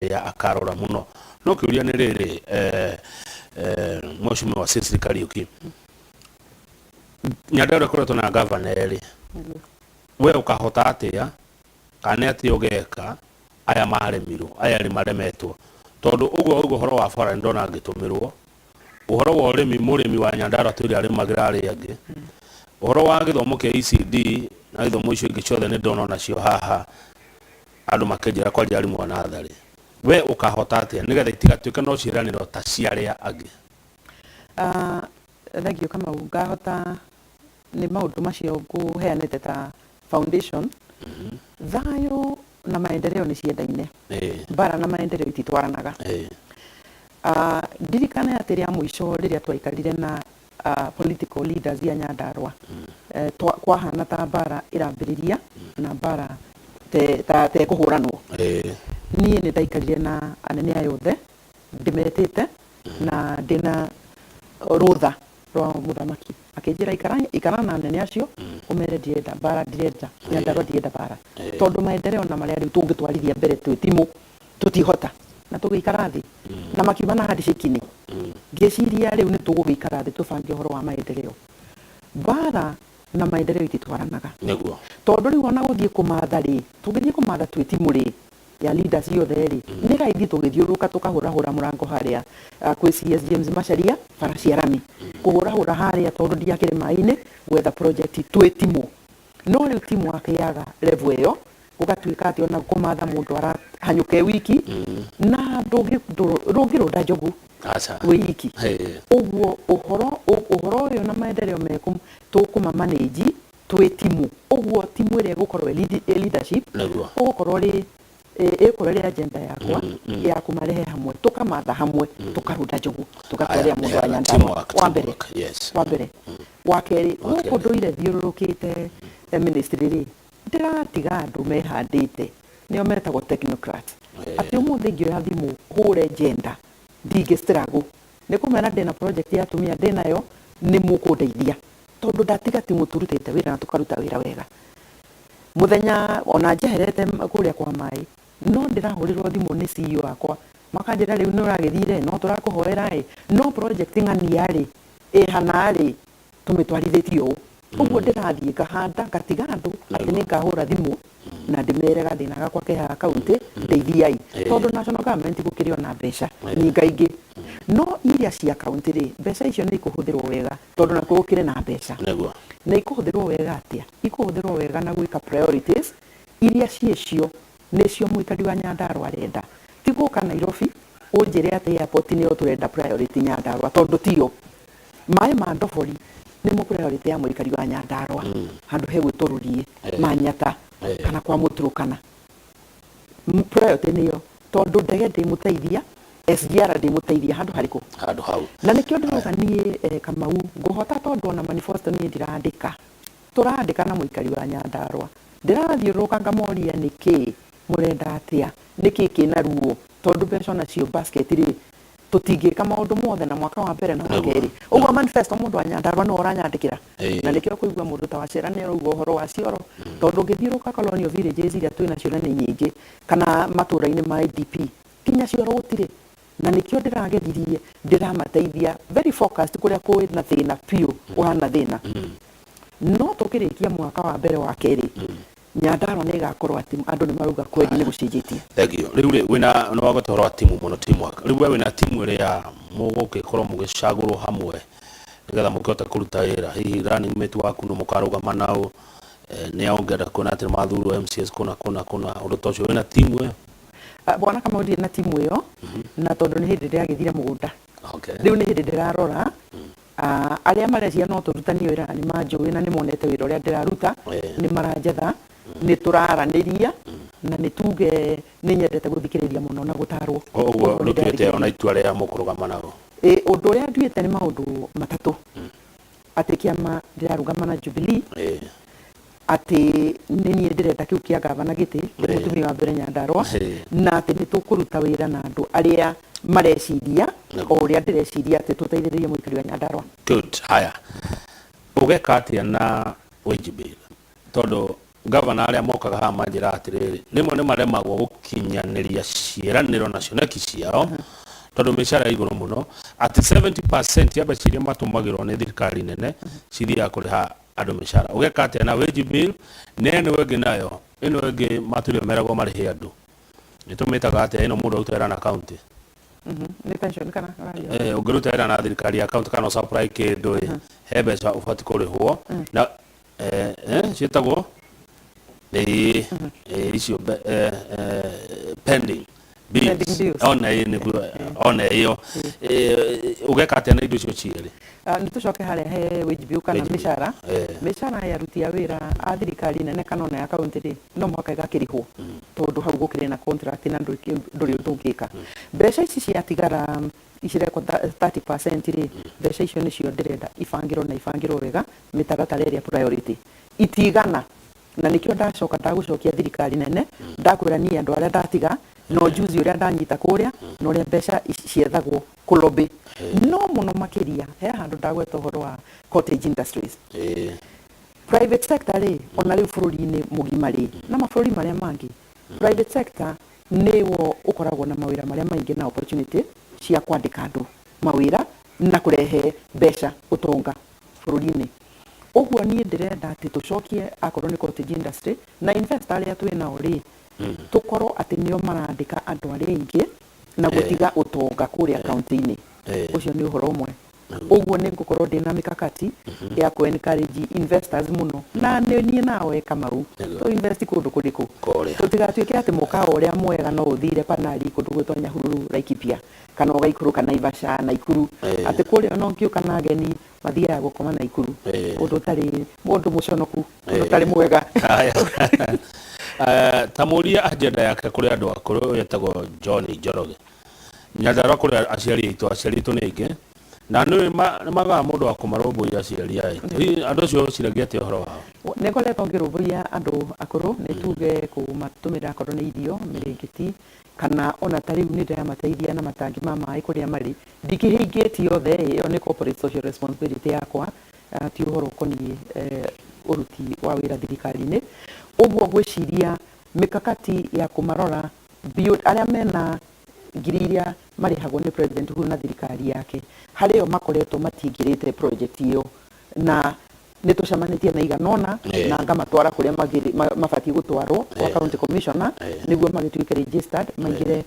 ĩrĩa akarora mũno. No kĩũria nĩ rĩrĩ, Mheshimiwa Cecily Kariuki, Nyandarua ĩkoretwo na ngavana erĩ, we ũkahota atĩa kana nĩ atĩa ũgeka aya maremirwo, aya erĩ maremetwo? Tondũ ũguo wauga ũhoro wa bara nĩ ndona ngĩtũmĩrwo, ũhoro wa ũrĩmi, mũrĩmi wa Nyandarua twĩre arĩmagĩra arĩa angĩ, ũhoro wa gĩthomo kĩa ECD na ithomo icio ingĩ ciothe nĩ ndona onacio haha andũ makĩnjĩra kwaria arimũ a natharĩ. We ũkahota atĩa nĩgetha itigatuĩke no ciĩranĩro ta cia arĩa angĩ? Ah, thank you Kamau. Ngahota nĩ maũndũ macio ngũheanĩte ta foundation. Thayũ na maendeleo nĩ ciendaine. Mbara na maendeleo ititwaranaga. Ah, ndirikane atĩ rĩa mũico rĩrĩa twaikarire na political leaders ya Nyandarua, kwahana ta mbara ĩrambĩrĩria na mbara ta tekũhũranwo. Niĩ nĩ ndaikarire na anene aya othe ndĩmetĩte na ndĩna rũtha rwa mũthamaki, akĩnjĩra ikara, ikara na anene acio ũmere ndirenda mbara, ndirenda Nyandarua, ndirenda mbara, tondũ maendeleo na marĩa rĩu tũngĩtwarithia mbere twĩ timũ tũtihota. Na tũgĩikara thĩ na makiuma na handshake-inĩ. Ngĩciria rĩu nĩ tũgũgĩikara thĩ tũbange ũhoro wa maendeleo. Mbara na maendeleo ititwaranaga. Tondũ rĩu ona gũthiĩ kũmatha rĩ, tũngĩthiĩ kũmatha twĩ timũ rĩ, ya leaders yothe rĩ, nĩ raithi tũgĩthiũrũrũka tũkahũrahũra mũrango harĩa kwĩ CS James Macharia, bara cia rami, kũhũrahũra harĩa tondũ ndiakĩrĩ maĩ-inĩ gwetha project twĩ timũ. No rĩu teamwork yaga level ĩyo, gũgatuĩka atĩ ona kũmatha mũndũ arahanyũka e wiki na ndũngĩrũnda njogu wĩ iki. Ũguo ũhoro ũyũ na maendeleo mekũ tũkũma manage twĩ timu. Ũguo timu ĩrĩa ĩgũkorwo ĩ leadership, ũgũkorwo rĩ ĩgũkorwo ĩrĩ agenda yakwa ya kũmarehe hamwe, tũkamatha hamwe, tũkarunda njogu, tũgatwarĩra mũndũ wa Nyandarua. Wa mbere, wa mbere. Wa kerĩ, gũkũ ndũire thiũrũrũkĩte ministry rĩ, ndĩratiga andũ mehandĩte, nĩo metagwo technocrats, atĩ ũmũthĩ ingĩoya thimũ hũre gender ndingĩ struggle nĩ kũmera ndĩna project ya atumia ndĩnayo, nĩ mũkũndeithia, tondũ ndatiga timu tũrutĩte wĩra na tũkaruta wĩra wega. Mũthenya ona njeherete kũrĩa kwa maĩ, no ndĩrahũrĩrwo thimũ nĩ CEO akwa, makanjĩra rĩu nĩ ũragĩthire, no tũrakũhoera ĩ, no project ng'ania rĩ, ĩhana rĩ, tũmĩtwarithĩtie ũũ. Ũguo ndĩrathiĩ ngahanda ngatiga andũ atĩ nĩ ngahũra thimũ na ndĩmere gathĩna gakwa ke haha kaunti, ndeithiai, tondũ national government gũkĩrĩ ona mbeca nyingaingĩ, no iria cia kaunti rĩ, mbeca icio nĩ ikũhũthĩrwo wega, tondũ nakuo gũkĩrĩ na mbeca. Na ikũhũthĩrwo wega atĩa? Ikũhũthĩrwo wega na gwĩka priorities iria ciĩcio nĩcio mũikari wa Nyandarua arenda. Ti gũka Nairobi ũnjĩre atĩ airport nĩyo tũrenda priority Nyandarua, tondũ tiyo. Maĩ ma ndobori nĩmo priority ya mũikari wa Nyandarua, handũ hegwĩtwo Rũriĩ, Manyata kana kwa Mũturũkana. Priority nĩyo, tondũ ndege ndĩmũteithia, SGR ndĩmũteithia handũ harĩkũ? Handũ hau. Na nĩkĩo ndĩrauga niĩ Kamau ngũhota, tondũ ona manifesto niĩ ndirandĩka, tũrandĩka na mũikari wa Nyandarua. Ndĩrathiũrũrũka ngamoria nĩkĩ mũrenda atĩa, nĩkĩ kĩna ruo, tondũ mbeca onacio basket rĩ, tũtingĩka maũndũ mothe na mwaka wa mbere na wa kerĩ. Ũguo manifesto mũndũ wa Nyandarua nĩwe ũranyandĩkĩra. Na nĩkĩo kũigua mũndũ ta Wacera nĩ arauga ũhoro wa cioro, tondũ ũngĩthiũrũrũka colonial villages iria twĩ nacio na nĩ nyingĩ, kana matũra-inĩ ma IDP, nginya cioro gũtirĩ. Na nĩkĩo ndĩrageririe ndĩramateithia very focused kũrĩa kwĩ na thĩna biũ, kũhana thĩna. No tũkĩrĩkia mwaka wa mbere wa kerĩ, Nyandarua nĩ ĩgakorwo atĩ andũ nĩ marauga kweli nĩ gũcenjetie. Thank you. Rĩu rĩ, wĩna nĩ wagweta ũhoro wa timu mũno, teamwork. Rĩu we wĩna timu ĩrĩa mũgũgĩkorwo mũgĩcagũrwo hamwe nĩgetha mũkĩhote kũruta wĩra, hihi running mate waku nĩ mũkarũgama nao, nĩ a ũngĩenda kuona atĩ nĩ mathurwo MCAs kũna kũna kũna, ũndũ ta ũcio, wĩna timu ĩyo? Bwana Kamau, ndirĩ na timu ĩyo, na tondũ nĩ hĩndĩ ndĩragĩthire mũgũnda. Rĩu nĩ hĩndĩ ndĩrarora arĩa mareciria no tũrutanie wĩra, nĩ manjũĩ na nĩ monete wĩra ũrĩa ndĩraruta, nĩ maranjetha, nĩ tũraranĩria, na nĩ tuge nĩ nyendete gũthikĩrĩria mũno na gũtarwo. Ũguo ndũtuĩte ona itua rĩa mũkũrũgama nao? Ĩ, ũndũ ũrĩa nduĩte nĩ maũndũ matatũ, atĩ kĩama ndĩrarũgama na Jubilee, atĩ nĩ niĩ ndĩrenda kĩu kĩa gavana gĩtĩ, ndĩ mũtumia wa mbere Nyandarua, na atĩ nĩ tũkũruta wĩra na andũ arĩa mareciria o ũrĩa ndĩreciria, atĩ tũteithĩrĩrie mũikari wa Nyandarua. Good. Haya, ũgeka atĩa na wage bill? Tondũ Gavana arĩa mokaga haha manjĩra atĩrĩrĩ, rĩmwe nĩ maremagwo gũkinyanĩria ciĩranĩro na cioneki ciao tondũ mĩcara ĩ igũrũ mũno, atĩ 70% ya mbeca iria matũmagĩrwo nĩ thirikari nene cithiaga kũrĩha andũ mĩcara. Ũgeka atĩa na wage bill na ĩno ĩngĩ nayo, ĩno ĩngĩ matũire meragwo marĩhe andũ? Ĩtũmĩtaga atĩa ĩno mũndũ aruta wĩra na county? Nĩ pension kana ũraria? Ũngĩruta wĩra na thirikari ya county kana ũsupply kĩndũ ĩ, he mbeca ũbatiĩ kũrĩhwo na ciĩtagwo ĩĩ ĩĩ icio pending bills. Pending bills. Ona ĩĩ nĩguo ona ĩyo. Ũgeka atĩa na indo icio cierĩ? Nĩ tũcoke harĩa he wage bill kana Wage bill. mĩcara. Mĩcara ya aruti a wĩra a thirikari nene kana ona ya kaunti rĩ, no mũhaka ĩgakĩrĩhwo tondũ hau gũkĩrĩ na contract na ndũrĩ ũndũ ũngĩka. Mbeca ici ciatigara icirekwo 30% rĩ, mbeca icio nĩcio ndĩrenda ibangĩrwo na ibangĩrwo wega mĩtaratara ĩrĩa priority itigana, na nĩkĩo ndacoka ndagũcokia thirikari nene, ndakwĩra niĩ andũ arĩa ndatiga na ũjuzi ũrĩa ndanyita kũrĩa na ũrĩa mbeca ciethagwo kũlobby. No mũno makĩria he handũ ndagweta ũhoro wa cottage industries. Private sector rĩ, ona rĩu bũrũri-inĩ mũgima rĩ, na mabũrũri marĩa mangĩ, private sector nĩwo ũkoragwo na mawĩra marĩa maingĩ na opportunity cia kwandĩka andũ mawĩra na kũrehe mbeca ũtonga bũrũri-inĩ. Ũguo niĩ ndĩrenda atĩ tũcokie akorwo nĩ cottage industry na investor arĩa twĩ nao rĩ, tũkorwo atĩ nĩo marandĩka andũ arĩa aingĩ na gũtiga ũtonga kũrĩa kaunti-inĩ. Ũcio nĩ ũhoro ũmwe. Ũguo nĩ ngũkorwo ndĩna mĩkakati ya kũ encourage investors mũno, na nĩ niĩ nawe Kamau, tũ invest kũndũ kũrĩkũ? Kũrĩa. Tũtigatuĩke atĩ mũkawa ũrĩa mwega no ũthire Panari kũndũ gwĩtwo Nyahururu, Laikipia, kana ũgaikũrũka Naivasha, Naikuru, atĩ kũrĩa ona ũngĩũka na ageni mathiaga gũkoma Naikuru, ũndũ ũtarĩ ũndũ mũconoku, ũndũ ũtarĩ mwega. Haya. Ta mũria agenda yake kũrĩ andũ akũrũ, ũyũ etagwo John Njoroge. Nyandarua kũrĩ aciari aitũ, aciari aitũ nĩ aingĩ na nĩ magaga mũndũ wa kũmarũmbũiya aciari aya aitũ. Hihi andũ acio ũciragia atĩa ũhoro wao? Nĩ ngoretwo ngĩrũmbũiya andũ akũrũ, nĩ tuge kũmatũmĩra akorwo nĩ irio, mĩrĩngĩti, kana ona ta rĩu nĩ ndĩramateithia na matangi ma maĩ kũrĩa marĩ. Ndikĩhingĩtie othe, ĩyo nĩ corporate social responsibility yakwa, ti ũhoro ũkoniĩ ũruti wa wĩra thirikari-inĩ. Ũguo ngwĩciria mĩkakati ya kũmarora biũ, arĩa mena ngiri iria marĩhagwo nĩ President Uhuru na thirikari yake, harĩ o makoretwo matiingĩrĩte project ĩyo, na nĩ tũcemanĩtie na igana ũna na ngamatwara kũrĩa mabatiĩ gũtwarwo kwa county commissioner nĩguo magĩtuĩke registered maingĩre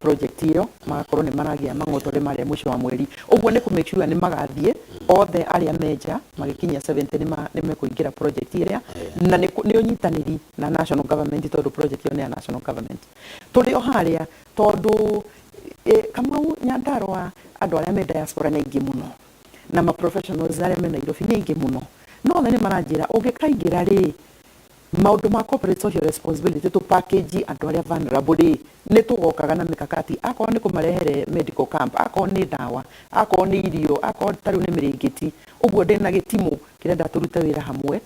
project ĩyo, magakorwo nĩ maragĩa mang'otore marĩa mũico wa mweri. Ũguo nĩ kũ make sure nĩ magathiĩ othe arĩa menja magĩkinyia 70 nĩ mekũingĩra project ĩrĩa, na nĩ ũnyitanĩri na national government tondũ project ĩyo nĩ ya national government. Tũrĩ o harĩa tondũ Kamau, Nyandarua andũ arĩa me diaspora nĩ aingĩ mũno na ma professionals arĩa me Nairobi nĩ aingĩ mũno, no othe nĩ maranjĩra ũngĩkaingĩra rĩ, maũndũ ma corporate social responsibility tũ package andũ arĩa vulnerable rĩ, nĩ tũgokaga na mĩkakati, akorwo nĩ kũmarehere medical camp, akorwo nĩ ndawa, akorwo nĩ irio, akorwo ta rĩu nĩ mĩrĩngĩti. Ũguo ndĩna gĩtimũ kĩrenda tũrute wĩra hamwe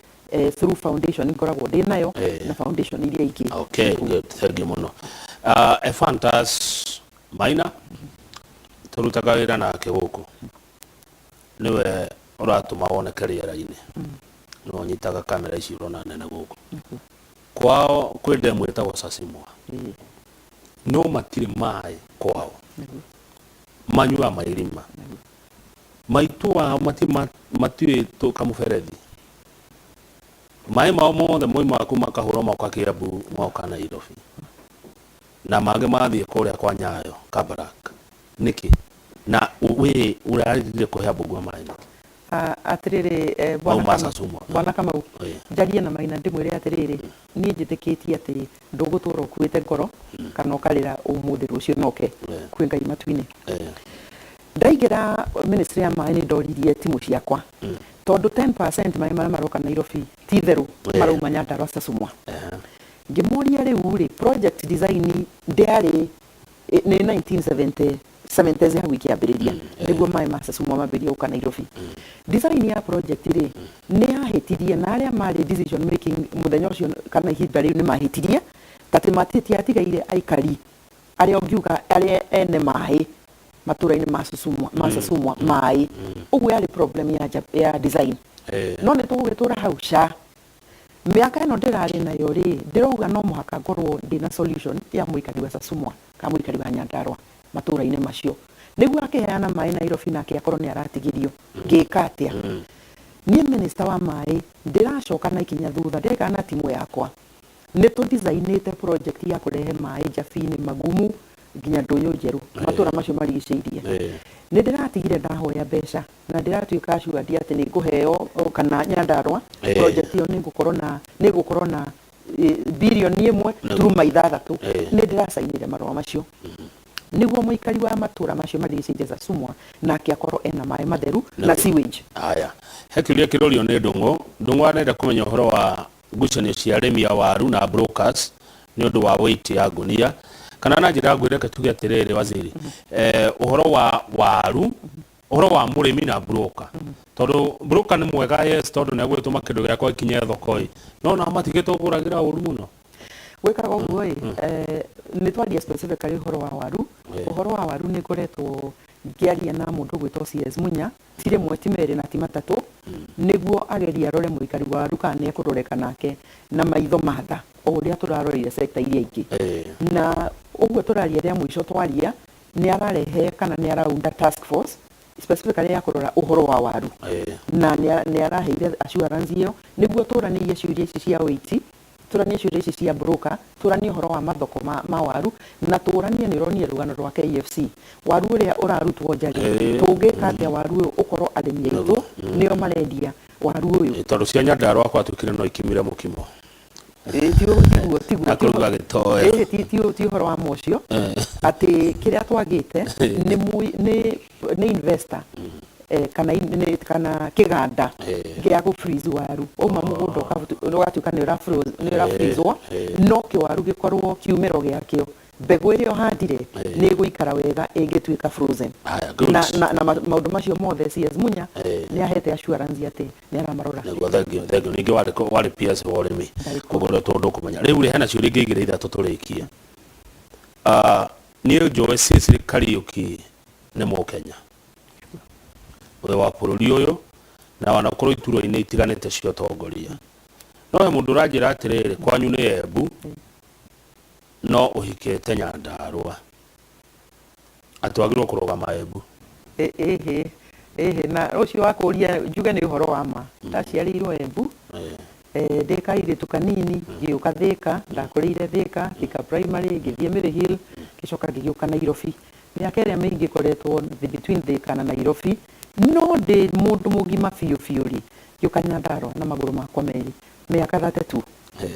through foundation ngoragwo ndĩ nayo na foundation iria ingĩ. Okay, good, thank you mũno. Ephantus Maina tũrutaga wĩra nake gũkũ, nĩwe ũratũma woneke rĩera-inĩ, nĩwe ũnyitaga kamera ici ũrona nene gũkũ. Kwao kwĩ ndemu ĩtagwo Sasimwa, no matirĩ maĩ kwao, manyuaga mairima. Maitũ wao matiũĩ kamũberethi, maĩ mao mothe moimaga kuma Kahũra moka Kiambu moka Nairobi, na mangĩ mathiĩ kũrĩa kwa Nyayo Kabarak. Nĩkĩ? Na we ũrarĩrire kũhe ambungu maĩ nĩkĩ? Atĩrĩrĩ, bwana Kamau, njarie na Maina ndĩmwĩre atĩrĩrĩ, niĩ njĩtĩkĩtie atĩ ndũgũtũra ũkuĩte ngoro kana ũkarĩra ũmũthĩ rũciũ noke kwĩ Ngai matu-inĩ. Ndaingĩra ministry ya maĩ nĩ ndoririe timu ciakwa tondũ 10% maĩ marĩa maroka Nairobi ti itherũ marauma Nyandarua Sasumwa. Ngĩmoria rĩu rĩ, project design ndĩarĩ nĩ 1970 70s hau ikĩambĩrĩria nĩguo maĩ ma Sasumwa mambĩrĩrie gũka Nairobi. Design ya project rĩ nĩ yahĩtirie, na arĩa marĩ decision making mũthenya ũcio kana ihinda rĩu nĩ mahĩtirie tatĩ matiatigaire aikari arĩa ũngiuga arĩa ene maĩ matũra-inĩ ma Susumwa, ma Sasumwa maĩ. Ũguo yarĩ problem ya design. No nĩ tũgũgĩtũra hau ca. Mĩaka ĩno ndĩrarĩ nayo rĩ, ndĩrauga no mũhaka ngorwo ndĩna solution ya mũikari wa Sasumwa kana mũikari wa Nyandarua matũra-inĩ macio, nĩguo akĩheana maĩ Nairobi nake akorwo nĩ aratigirio. Ngĩka atĩa? Niĩ minister wa maĩ ndĩracoka na ikinya thutha, ndĩreka na timu yakwa, nĩ tũ-designĩte project ya kũrehe maĩ Njabini, Magumu nginya Ndũnyũ Njerũ, matũra macio marigicĩirie. Nĩ ndĩratigire ndahoya mbeca na ndĩratuĩka assured atĩ nĩ ngũheo kana Nyandarua project ĩyo nĩ ngũkorwo na 1.6 birioni. Nĩ ndĩracainire marũa macio nĩguo mũikari wa matũra macio marigicĩirie Sasumwa nake akorwo ena maĩ matheru na sewage. Haya, he kĩũria kĩrorio nĩ Ndũng'ũ. Ndũng'ũ arenda kũmenya ũhoro wa ngucanio cia arĩmi a waru na brokers nĩ ũndũ wa weight ya ngunia, kana na njĩra nguhĩ reke tuge atĩrĩrĩ, waziri, ũhoro wa waru, ũhoro wa mũrĩmi na broker, tondũ broker nĩ mwega, yes, tondũ nĩ egũgĩtũma kĩndũ gĩakwa gĩkinye thoko ĩ, no na matigĩtwo gũragĩra ũru mũno. Gwĩkaga ũguo ĩ, nĩ twaria specifically ũhoro wa waru. Ũhoro wa waru nĩ ngoretwo ngĩaria na mũndũ ũgwĩtwo CS Munya, ti rĩmwe, ti merĩ na ti matatũ, nĩguo agerie arore mũikari wa waru kana nĩ ekũroreka nake na maitho matha o ũrĩa tũraroreire sector iria ingĩ. Na ũguo tũraria, rĩa mũico twaria, nĩ ararehe kana nĩ araunda task force specifically ya kũrora ũhoro wa waru, na nĩ araheire assurance ĩyo nĩguo tũranĩrie ciũria ici cia weight, tũranie ciũria ici cia broker, tũranie ũhoro wa mathoko ma waru, na tũranie, nĩ ũronire rũgano rwa KFC, waru ũrĩa ũrarutwo nja rĩ, tũngĩka atĩa waru ũyũ ũkorwo arĩmi aitũ nĩo marendia waru ũyũ? Tondũ cia Nyandarua gwatuĩkire no ikimire mũkimo. Tiguo, tiguo. Na kũruga gĩtoero. Ti ũhoro wa mocio atĩ kĩrĩa twagĩte nĩ investor kana kĩganda gĩa gũ freeze waru uma mũgũnda, ũgatuĩka nĩ ũra freezwo, no kĩwaru gĩkorwo kiumĩro gĩakĩo, mbegũ ĩrĩa ũhandire nĩ ĩgũikara wega ĩngĩtuĩka frozen. Haya, good. Na maũndũ macio mothe CS Munya nĩ ahete assurance atĩ nĩ aramarora. Nĩguo, thank you, thank you. Ningĩ warĩ PS wa ũrĩmi. Ndarĩ kuo. Koguo nĩ tondũ ũkũmenya rĩu rĩ, hena ciũria ingĩ igĩrĩ ithatũ tũrĩkie. Ah, niĩ njũĩ Cecily Kariũki nĩ Mũkenya ũyũ wa bũrũri ũyũ na wanakorwo iturwa-inĩ itiganĩte cia ũtongoria, no he mũndũ ũranjĩra atĩrĩrĩ, kwanyu nĩ Embu no ũhikĩte Nyandarũa, atĩ wagĩrĩirwo kũrũgama Embu. Ĩhĩ, na ũcio wa kũria njuge nĩ ũhoro wa ma, ndaciarĩirwo Embu. Ndĩ kairĩtu kanini ngĩũka Thĩka, ndakũrĩire Thĩka, Thĩka Primary, ngĩthiĩ Maryhill, ngĩcoka ngĩgĩũka Nairobi. Mĩaka ĩrĩa mĩingĩ ngoretwo between Thĩka na Nairobi, no ndĩ mũndũ mũgima biũ biũ rĩ, ngĩũka Nyandarua na magũrũ makwa merĩ mĩaka 32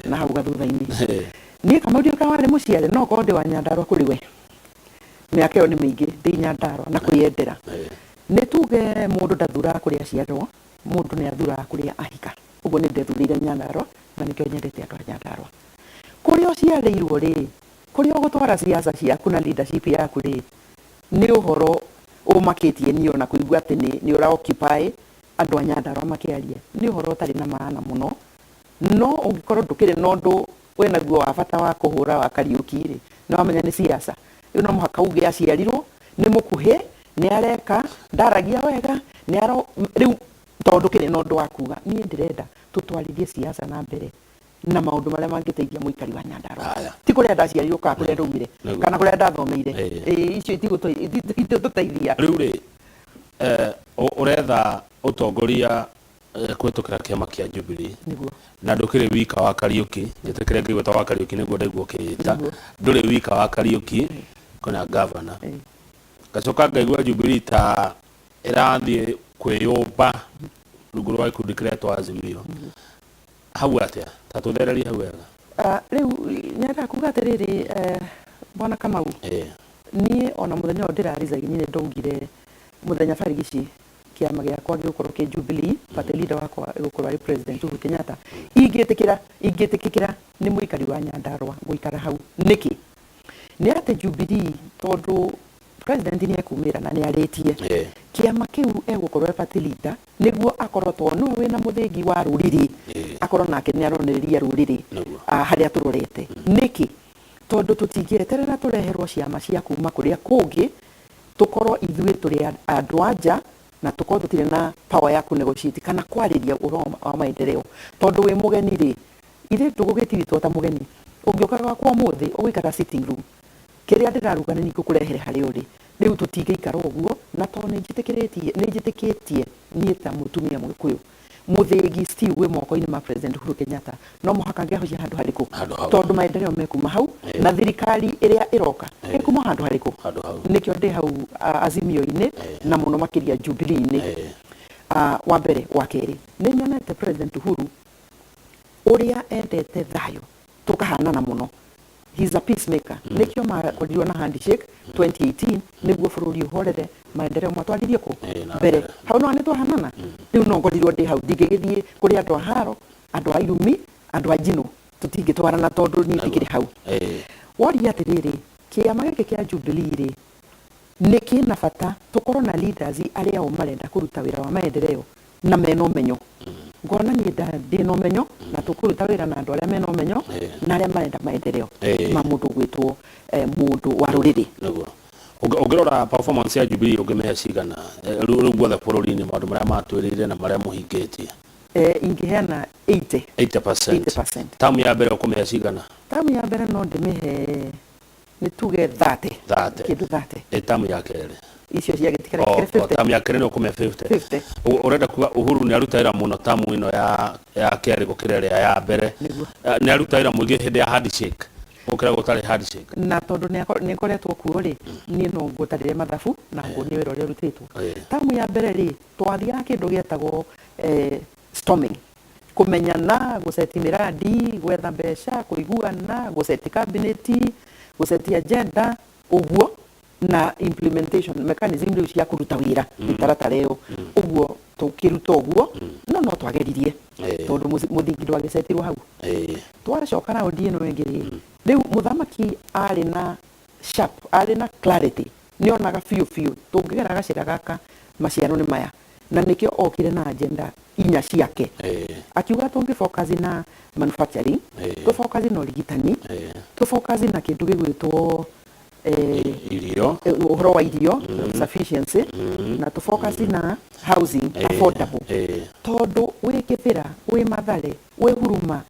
na hau gathutha-inĩ. Niĩ Kamau ndiũĩ warĩ mũciare, no korwo ndĩ wa Nyandarua kũrĩ we, mĩaka ĩyo nĩ mĩingĩ ndĩ Nyandarua na kwĩyendera. Nĩ tuge mũndũ ndathuraga kũrĩa aciarwo, mũndũ nĩ athuraga kũrĩa ahika. Ũguo nĩ ndethurĩire Nyandarua na nĩkĩo nyendete andũ a Nyandarua. Kũrĩa ũciarĩirwo rĩ, kũrĩa ũgũtwara siasa ciaku na leadership yaku rĩ, nĩ ũhoro ũmakĩtie niĩ ona kũigua atĩ nĩ ũra occupy andũ a Nyandarua makĩaria, nĩ ũhoro ũtarĩ na maana mũno. No ũngĩkorwo ndũkĩrĩ na ũndũ wĩnaguo wa bata wa kũhũra wa Kariũki rĩ, nĩ wamenya nĩ siasa rĩu, no mũhaka uge aciarirwo nĩ mũkuhĩ, nĩ areka ndaragia wega, nĩ aro rĩu tondũ ndũkĩrĩ na ũndũ wa kuga. Niĩ ndĩrenda tũtwarithie siasa na mbere na maũndũ marĩa mangĩteithia mũikari wa Nyandarua, ti kũrĩa ndaciarirwo kana kũrĩa ndaumire kana kũrĩa ndathomeire. Icio itigũtũteithia. Rĩu rĩ, ũretha ũtongoria kũhĩtũkĩra kĩama kĩa Jubilee? Nĩguo. Na ndũkĩrĩ wika wa Kariũki, njĩtĩkĩre ngĩgwĩta wa Kariũki nĩguo ndaigua ũkĩĩta. Nĩguo. Ndũrĩ wika wa Kariũki, kwĩna gavana. Ngacoka ngaigua Jubilee ta ĩrathiĩ kwĩyũmba rungu rwa gĩkundi kĩretwo Azimio. Hau atĩa? Ta tũthererie hau wega. Ah, rĩu nyendaga kuga atĩrĩrĩ, bwana Kamau, niĩ ona mũthenya ũyũ ndĩra resign nĩ ndaugire mũthenya barigici kĩama gĩakwa gĩgũkorwo kĩ Jubilee, party leader wakwa ĩgũkorwo arĩ President Uhuru Kenyatta. Ingĩtĩkĩra, ingĩtĩkĩra nĩ mũikari wa Nyandarua gũikara hau nĩkĩ? Nĩ atĩ Jubilee, tondũ president nĩ ekumĩra na nĩ arĩtie kĩama kĩu, egũkorwo e party leader nĩguo akorwo tondũ nĩwe wĩna mũthĩgi wa rũrĩrĩ, akorwo nake nĩ aronereria rũrĩrĩ harĩa tũrorete. Nĩkĩ? Tondũ tũtingĩeterera tũreherwo ciama cia kuma kũrĩa kũngĩ, tũkorwo ithuĩ tũrĩ andũ a nja na tũkorwo tũtirĩ na power ya kũ negotiate kana kwarĩria ũhoro wa maendeleo, tondũ wĩ mũgeni rĩ. Ithe ndũgũgĩtiritwo ta mũgeni. Ũngĩũka gwakwa ũmũthĩ ũgũikara sitting room, kĩrĩa ndĩraruga nĩ niĩ ngũkũrehere harĩa ũrĩ. Rĩu tũtingĩikara ũguo, na tondũ nĩ njĩtĩkĩrĩtie, nĩ njĩtĩkĩtie niĩ ta mũtumia Mũgĩkũyũ, mũthĩgi still wĩ moko-inĩ ma President Uhuru Kenyatta, no mũhaka ngĩhocia handũ harĩkũ? Handũ hau. Tondũ maendeleo mekuma hau, na thirikari ĩrĩa ĩroka ĩkuma handũ harĩkũ? Handũ hau. Nĩkĩo ndĩ hau Azimio-inĩ na mũno makĩria Jubilee-inĩ. Wa mbere. Wa kerĩ, nĩ nyonete President Uhuru ũrĩa endete thayũ, tũkahanana mũno. He's a peacemaker. Nĩkĩo makorirwo na handshake 2018 nĩguo bũrũri ũhorere, maendeleo matwarithie kũ na mbere. mbere. Hau no nĩ twahanana. Rĩu no ngorirwo ndĩ hau, ndingĩgĩthiĩ kũrĩ andũ a haro, andũ a irumi, andũ a njino, tũtingĩtwarana tondũ niĩ ndikĩrĩ hau. Woria atĩrĩrĩ, kĩama gĩkĩ kĩa Jubilee rĩ, nĩ kĩna bata tũkorwo na leaders arĩa o marenda kũruta wĩra wa maendeleo na mena ũmenyo. Ngona niĩ ndĩna ũmenyo na tũkũruta wĩra na andũ arĩa mena ũmenyo na arĩa marenda maendeleo ma mũndũ gwĩtwo mũndũ wa rũrĩrĩ. Nĩguo. Ũngĩrora performance ya Jubilee, ũngĩmĩhe cigana? Rĩu guothe bũrũri-inĩ, maũndũ marĩa matwĩrĩire na marĩa mũhingĩtie. Ingĩheana 80. 80%? 80%. Tamu ya mbere ũkũmĩhe cigana? Tamu ya mbere no ndĩmĩhe, nĩ tuge 30. 30. Kĩndũ 30. Ĩ tamu ya kerĩ? Icio ciagĩtigara O, ikĩrĩ 50. Tamu ya kerĩ nĩ ũkũmĩhe 50? 50. Ũrenda kuga Uhuru nĩ aruta wĩra mũno tamu ĩno ya kerĩ gũkĩra ĩrĩa ya mbere? Nĩguo. Nĩ aruta wĩra mũingĩ hĩndĩ ya handshake gũkĩra gũtarĩ handshake? Na tondũ nĩ ngoretwo kuo rĩ, niĩ no ngũtarĩre mathabu na nguonie wĩra ũrĩa ũrutĩtwo. Tamu ya mbere rĩ, twathiaga kĩndũ gĩetagwo storming, kũmenyana, gũceti mĩrandi, gwetha mbeca, kũiguana, gũceti kabineti, gũceti agenda ũguo, na implementation mechanism rĩu cia kũruta wĩra, mĩtaratara ĩyo ũguo tũkĩruta ũguo. No twageririe tondũ mũthingi ndwagĩcetirwo hau. Twacoka raundi ĩno ĩngĩ rĩ, rĩu mũthamaki arĩ na sharp, arĩ na clarity, nĩ onaga biũ biũ tũngĩgera gacĩra gaka maciaro nĩ maya, na nĩkĩo okire na agenda inya ciake. Akiuga tũngĩ focus na manufacturing, tũ focus na ũrigitani, tũ focus na kĩndũ gĩgwĩtwo Irio. Ũhoro wa irio, sufficiency, na tũ focus na housing affordable, tondũ wĩ Kĩbĩra, wĩ Mathare, wĩ Huruma,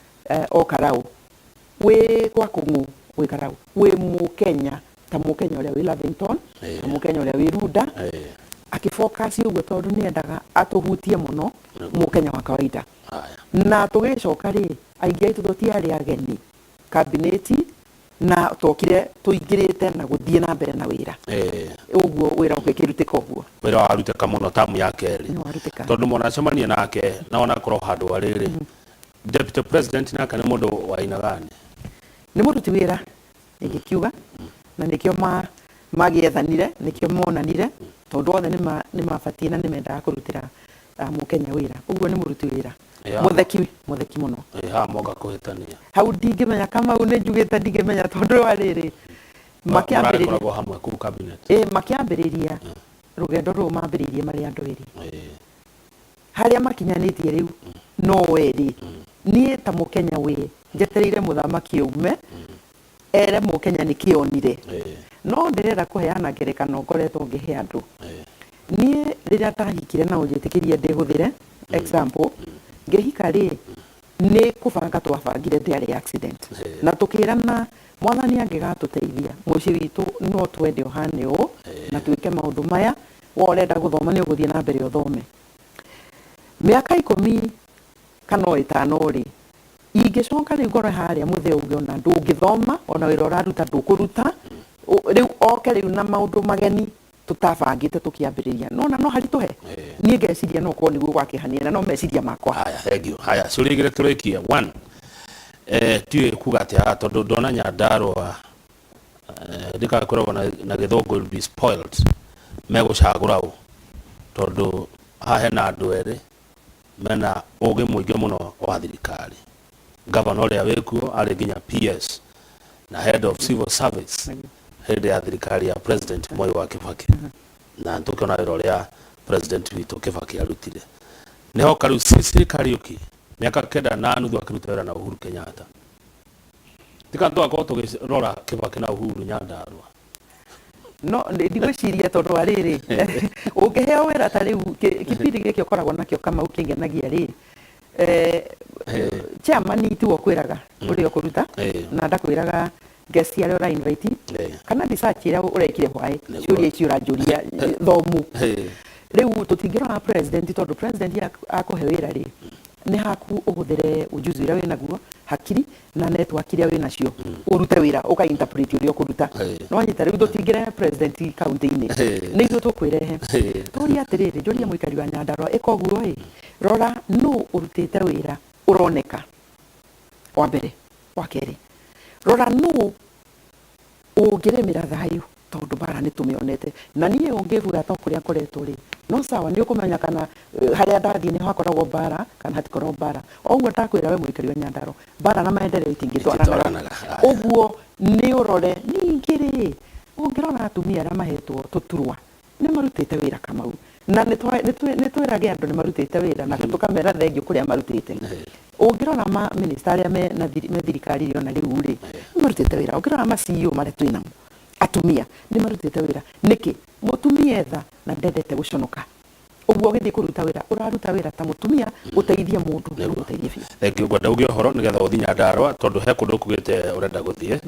o Karau, wĩ kwa Kũng'ũ, wĩ Karau, wĩ Mũkenya ta Mũkenya ũrĩa wĩ Lavington, ta Mũkenya ũrĩa wĩ Runda. Akĩfocus ũguo tondũ nĩ endaga atũhutie mũno Mũkenya wa kawaida. Na tũgĩcoka rĩ, aingĩ aitũ tũtiarĩ ageni kabineti, na twokire tũingĩrĩte na gũthiĩ na mbere na wĩra. Ũguo wĩra ũgĩkĩrutĩka ũguo. Wĩra warutĩka mũno tamu ya kerĩ. Nĩ warutĩka. Tondũ mwanacemania nake na onakorwo handũ arĩrĩ, deputy president nake nĩ mũndũ wa aina gani? Nĩ mũruti wĩra ingĩkiuga, na nĩkĩo magĩethanire, nĩkĩo monanire, tondũ othe nĩ mabatiĩ na nĩ mendaga kũrutĩra Mũkenya wĩra. Ũguo nĩ mũruti wĩra mũtheki, mũtheki mũno. Haha moka kũhĩtania. Hau ndingĩmenya, Kamau, nĩ njugĩte ndingĩmenya, tondũ wa rĩrĩ, makĩambĩrĩria Mũragĩkoragwo hamwe kũu cabinet. Ĩ, makĩambĩrĩria rũgendo rũrũ mambĩrĩirie marĩ andũ erĩ. Harĩa makinyanĩtie rĩu no erĩ. Niĩ ta Mũkenya wĩ njetereire mũthamaki aume ere Mũkenya nĩ kĩonire. No ndĩrenda kũheana ngerekano ngoretwo ngĩhe andũ. Niĩ rĩrĩa ndahikire, na ũnjĩtĩkĩrie ndĩhũthĩre example, ngĩhika rĩ, nĩ kũbanga twabangire, ndĩarĩ accident. Na tũkĩrana mwathani angĩgatũteithia, mũciĩ witũ no twende ũhane ũũ na twĩke maũndũ maya. We ũrenda gũthoma, nĩ ũgũthiĩ na mbere ũthome. Mĩaka 10 kana o 5 rĩ, ingĩcoka rĩu ngore harĩa mũthee ũngĩ ona ndũngĩthoma, ona wĩra ũraruta ndũkũruta. Rĩu oke rĩu na maũndũ mageni tũtabangĩte tũkĩambĩrĩria, nona no haritũhe. Niĩ ngeciria no korwo nĩguo gwakĩhania, na no meciria makwa. Haya, thank you. Haya, ciũria igĩrĩ tũrĩkie. One, tiũĩ kuga atĩa haha, tondũ ndona Nyandarũa ndĩgakoragwo na gĩthũngũ will be spoiled megũcagũra ũ, tondũ haha hena andũ erĩ mena ũgĩ mũingĩ mũno wa thirikari. Gavana ũrĩa wĩkuo arĩ nginya PS na head of civil service hĩndĩ ya thirikari ya President Moi wa Kibaki, na tũkĩona wĩra ũrĩa President witũ Kibaki arutire. Nĩhoka rĩu Sicily Kariuki mĩaka 9.5 akĩruta wĩra na Uhuru Kenyatta, tika tũgakorwo tũgĩrora Kibaki na Uhuru Nyandarua. No ndigwĩciria, tondũ wa rĩrĩ, ũngĩheo wĩra ta rĩu kĩbindi gĩkĩ ũkoragwo nakĩo, Kamau, kĩngenagia rĩ. Chairman tiwe ũkwĩraga ũrĩa ũkũruta, na ndakwĩraga guest arĩa ũra invite kana research ĩrĩa ũrekire hwaĩ. Ciũria ici ũranjũria thomu. Rĩu tũtingĩrora president, tondũ president akũhe wĩra rĩ, nĩ haku ũhũthĩre ujuzi ũrĩa wĩnaguo, hakiri na network iria wĩnacio, ũrute wĩra, ũka interpret ũrĩa ũkũruta. Nĩwanyita? Rĩu tũtingĩrehe president kaunti-inĩ, nĩ ithuĩ tũkwĩrehe. Tũrie atĩrĩrĩ, njũrie mũikari wa Nyandarua, ĩka ũguo ĩ, rora nũ ũrutĩte wĩra ũroneka wa mbere. Wa kerĩ, rora nũ ũngĩrĩmĩra thayũ, tondũ mbara nĩ tũmĩonete. Na niĩ ũngĩbura to kũrĩa ngoretwo rĩ, no sawa, nĩ ũkũmenya kana harĩa ndathiĩ nĩho hakoragwo mbara kana hatikoragwo mbara. O ũguo ndakwĩra, we mũikari wa Nyandarua, mbara na maendeleo itingĩtwaranaga. Ititwaranaga. Ũguo nĩ ũrore. Ningĩ rĩ, ũngĩrora atumia arĩa mahetwo tũturwa, nĩ marutĩte wĩra, Kamau, na nĩ twĩrage andũ nĩ marutĩte wĩra na tũkamera thengiũ kũrĩa marutĩte. Ũngĩrora ma minister arĩa me na me thirikari ona rĩu rĩ, nĩ marutĩte wĩra. Ũngĩrora ma CEO marĩa twĩ namo atumia, nĩ marutĩte wĩra. Nĩkĩ mũtumia etha na ndendete gũconoka? Ũguo ũgĩthiĩ kũruta wĩra, ũraruta wĩra ta mũtumia, ũteithie mũndũ na ũmũteithie biũ. Thengiũ. Ngwenda uge ũhoro nĩgetha ũthiĩ Nyandarũa, tondũ he kũndũ ũkugĩte ũrenda gũthiĩ.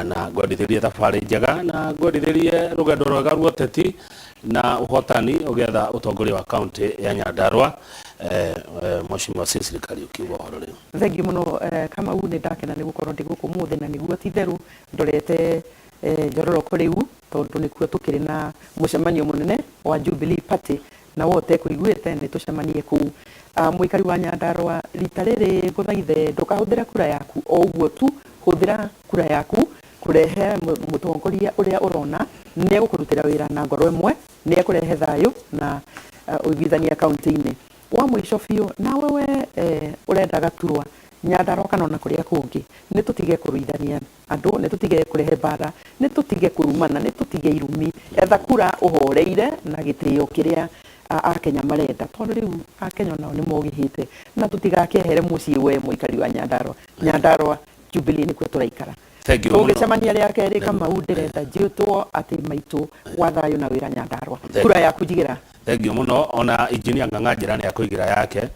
Na ngwendithĩrie thabarĩ njega, na ngwendithĩrie rũgendo rwega rwa ũteti na ũhotani ũgĩetha ũtongoria wa kaunti ya Nyandarũa. Mheshimiwa Cecily Kariuki, uga ũhoro rĩu. Thengiũ mũno, Kamau. Nĩ ndakena nĩ gũkorwo ndĩ gũkũ ũmũthĩ, na nĩguo ti itherũ ndorete Njororoko rĩu, tondũ nĩkuo tũkĩrĩ na mũcemanio mũnene wa Jubilee Party, na we ũtekũiguĩte nĩ tũcemanie kũu. Mũikari wa Nyandarũa, rita rĩrĩ ngũthaithe ndũkahũthĩre kura yaku o ũguo tu. Hũthĩra kura yaku kũrehe mũtongoria ũrĩa ũrona nĩ egũkũrutĩra wĩra na ngoro ĩmwe, nĩ ekũrehe thayũ na ũiguithania kaunti-inĩ. Wa mũico biũ, nawe we ũrenda gaturwa Nyandarũa kana ona kũrĩa kũngĩ, nĩ tũtige kũruithania andũ, nĩ tũtige kũrehe mbara, nĩ tũtige kũrumana, nĩ tũtige irumi. Etha kura ũhoreire na gĩtĩo kĩrĩa Akenya marenda, tondũ rĩu Akenya onao nĩ mogĩhĩte. Na tũtigakĩehere mũciĩ, we mũikari wa Nyandarũa. Nyandarũa Jubilee nĩkuo tũraikara. Thank you mũno. Tũngĩcemania rĩa kerĩ, Kamau, ndĩrenda njĩtwo atĩ maitũ wa thayũ na wĩra Nyandarũa. Kura yaku njigĩra. Thengiũ mũno. Ona Engineer Ng'ang'a njĩra nĩ akũigĩra yake.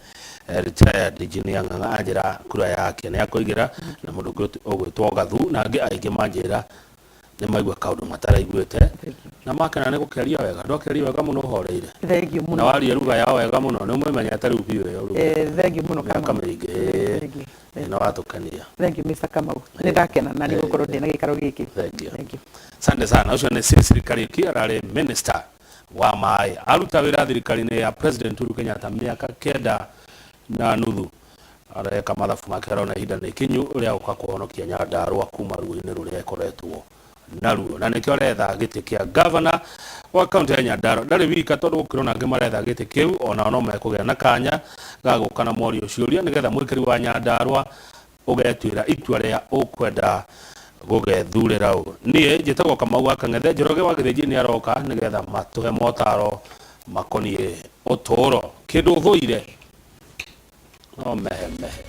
Retired Engineer Ng'ang'a anjĩra kura yake nĩ akũigĩra, na mũndũ ũngĩ ũgwĩtwo Gathu na angĩ aingĩ manjĩra nĩ maigua kaũndũ mataraiguĩte na makena nĩ gũkĩaria wega. Ndwakĩaria wega mũno, ũhoreire. Thengiũ mũno. Na waria ruga yao wega mũno, nĩ ũmĩmenyete rĩu biũ ĩyo ruga. Thengiũ mũno, mĩaka Kamau. mĩingĩ. Thengiũ. Na watũkenia. Thengiũ, Mr. Kamau. Nĩ ndakena na nĩ gũkorwo ndĩ na gĩikaro gĩkĩ. Thengiũ. Thengiũ. Asante sana. Ũcio nĩ Cecily Kariuki, ararĩ minister wa maĩ, aruta wĩra thirikari-inĩ ya President Uhuru Kenyatta mĩaka 9.5. Areka mathabu make, arona ihinda nĩ ikinyu rĩa gũka kũhonokia Nyandarũa kuma ruo-inĩ rũrĩa ĩkoretwo naruo, na nĩkĩo aretha gĩtĩ kĩa gavana wa kaunti ya Nyandarũa. Ndarĩ wika, tondũ gũkĩrwo na angĩ maretha gĩtĩ kĩu, onao no mekũgĩa na kanya ga gũka na morio ciũria, nĩgetha mũikari wa Nyandarũa ũgetuĩra itua rĩa ũkwenda gũgethurĩra ũ. Niĩ njĩtagwo Kamau wa Kang'ethe. Njoroge wa Gĩthĩnji nĩ aroka nĩgetha matũhe motaro makoniĩ ũtũũro. Kĩndũ ũthũire no mehe mehe.